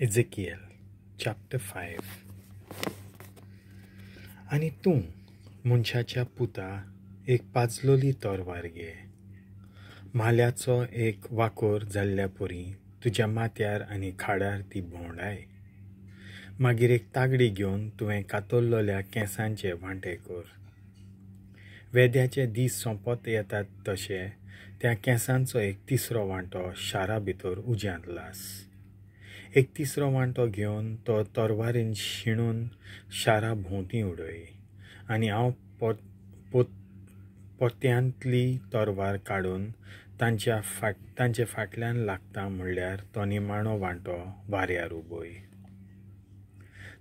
Ezekiel chapter 5. आनी तूं मनशाच्या पुता एक पाजलोली तरवार घे, म्हाल्याचो एक वाकोर जाल्ल्या परी तुज्या माथ्यार आनी खाडार ती भोंवडाय. मागीर एक तागडी घेवन तुवें कातरलोल्या केंसांचे वांटे कर. वेद्याचे दीस सोंपत येतात तशे त्या केंसांचो एक तिसरो वांटो शारा भितर उज्यांत लास. एक तिसरो वांटो घेवन तो तरवारीन शिणून शारा भोंवती उडय आनी हांव पोत्यांतली तरवार काडून तांचे फाटल्यान लागता म्हणल्यार तो निमाणो वांटो वाऱ्यार उबय.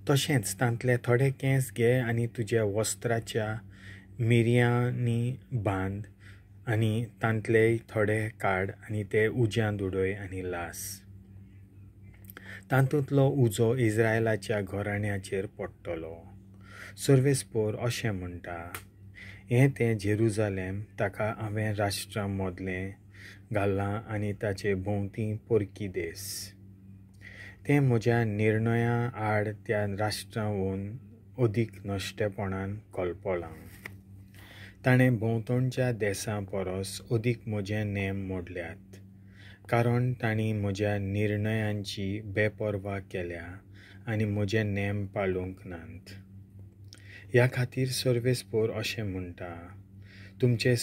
तशेंच तांतले थोडे केंस घे आनी तुज्या वस्त्राच्या मिरयांनी बांद आनी तांतलेय थोडे काड आनी ते उज्यांत उडय आनी लास. तातूंतलो उजो इस्रायलाच्या घराण्याचेर पडटलो. सर्वेस्पोर अशें म्हणटा, हें तें जेरुजालेम, ताका हांवें राष्ट्रां मदलें घालां आनी ताचे भोंवती परकी देस. तें म्हज्या निर्णया आड त्या राष्ट्रांहून अदीक नश्टेपणान कल्पलां. ताणें भोंवतणच्या देसां परस अदीक म्हजे नेम मोडल्यात, कारण तांणी म्हज्या निर्णयांची बेपर्वा केल्या आनी म्हजे नेम पाळूंक नात. ह्या खातीर सर्वेस्पोर अशें म्हणटा, तुमचे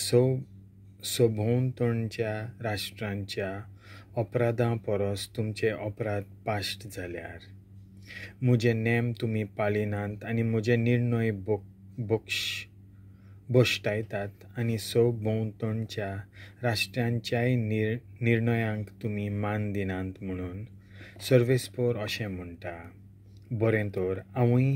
सभोंवतणच्या राष्ट्रांच्या अपराधां परस तुमचे अपराध पाश्ट जाल्यार, म्हजे नेम तुमी पाळिनात आनी म्हजे निर्णय भश्टायतात आनी सभोंवतणच्या राष्ट्रांच्याय निर्णयांक तुमी मान दिनात म्हणून सर्वेस्पोर अशें म्हणटा. बरें तर हांवूय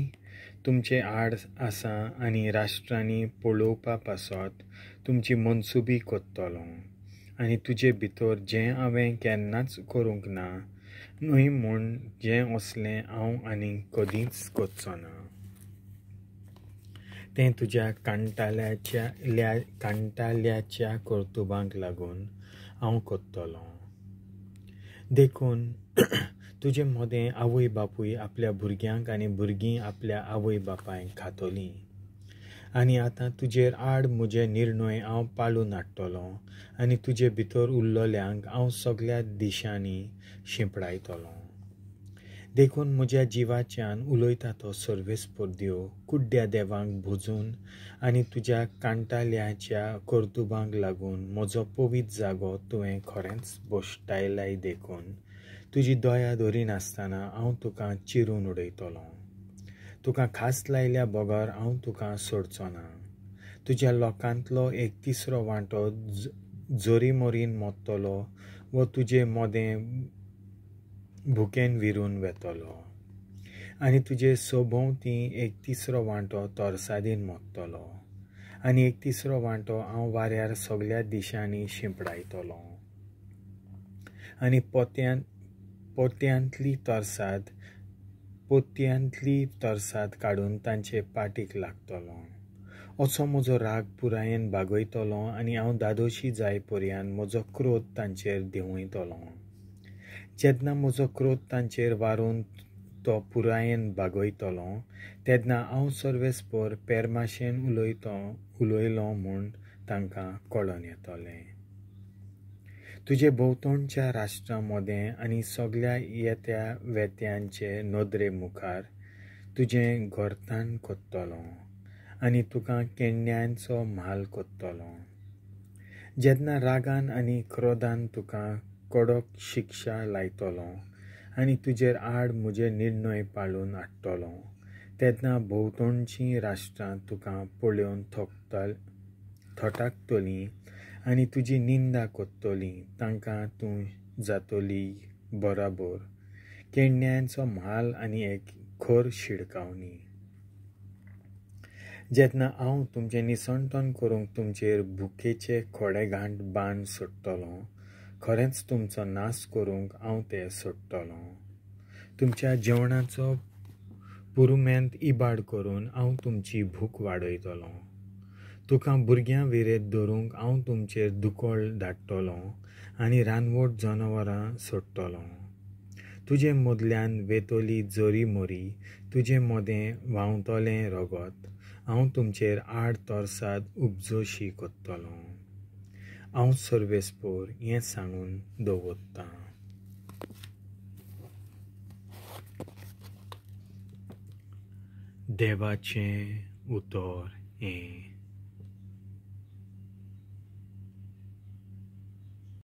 तुमचे आड आसा आनी राष्ट्रांनी पळोवपा पासत तुमची मनसुबी कोत्तलो आनी तुजे भितर जें हांवें केन्नाच करूंक ना न्हय म्हूण जें असलें हांव आनी कदींच करचो ना, तें तुज्या कांटाल्याच्या कर्तुबांक लागून हांव करतलो. देखून तुजे मदें आवय बापूय आपल्या भुरग्यांक आनी भुरगीं आपल्या आवय बापायक खातलीं. आनी आतां तुजेर आड म्हजे निर्णय हांव पाळून हाडटलो आनी तुजे भितर उरलोल्यांक हांव सगळ्या दिशांनी शिंपडायतलो. देखून म्हज्या जिवाच्यान उलयता तो सर्वेस्पोर देव कुड्ड्या देवांक भोजून आनी तुज्या कांटाल्याच्या कर्तुबांक लागून म्हजो पवित्र जागो तुवें खरेंच भश्टायलाय. देखून तुजी दया धरिनासतना हांव तुका चिरून उडयतलो. तुका खास लायल्या बगर हांव तुका सोडचो ना. तुज्या लोकांतलो एक तिसरो वांटो जोरीमोरीन मोडटलो वो तुजे मदें भुकेन विरून वेतलो आनी तुजे सभोंवती एक तिसरो वांटो तरसादीन मोडटलो आनी एक तिसरो वांटो हांव वाऱ्यार सगळ्या दिशांनी शिंपडायतलो. आनी पोत्यांतली तरसाद काडून तांचे पाटीक लागतलो. असो म्हजो राग पुरायेन बागयतलो आनी हांव दादोशी जाय पर्यान म्हजो क्रोध तांचेर देंवयतलो. जेन्ना म्हजो क्रोध तांचेर वारून तो पुरायेन बागयतलो तेन्ना हांव सर्वेस्पोर पेरमाशेन उलयलो म्हूण तांकां कळोन येतलें. तुजे भोंवतणच्या राष्ट्रां मदें आनी सगळ्या येत्या वेत्यांचे नदरे मुखार तुजें घरताण कोत्तलो आनी तुका केण्यांचो म्हाल कोत्तलो. जेन्ना रागान आनी क्रोधान तुका कडक शिक्षा लायतलो आनी तुजेर आड म्हजे निर्णय पाळून हाडटलो तेन्ना भोंवतणचीं राष्ट्रां तुका पळोवन थटाकतलीं आनी तुजी निंदा कोत्तली. तांकां तूं जातली बराबर केण्यांचो म्हाल आनी एक खर शिडकावणी. जेन्ना हांव तुमचें निसणटण करूंक तुमचेर भुकेचे खोडे घांट बाण सोडटलो, खरेंच तुमचो नाश करूंक हांव ते सोडटलो. तुमच्या जेवणाचो पुरुमेंत इबाड करून हांव तुमची भूक वाडयतलो. तुका भुरग्यां विरेत धरूंक हांव तुमचेर दुकळ धाडटलो आनी रानवट जनावरां सोडटलो. तुजे मदल्यान वेतली जरी मोरी, तुजे मोदें व्हांवतलें रगत. हांव तुमचेर आड तरसाद उपजोशी कोत्तलों. हांव सर्वेस्पोर हें सांगून दवरतां. देवाचें उतर हें.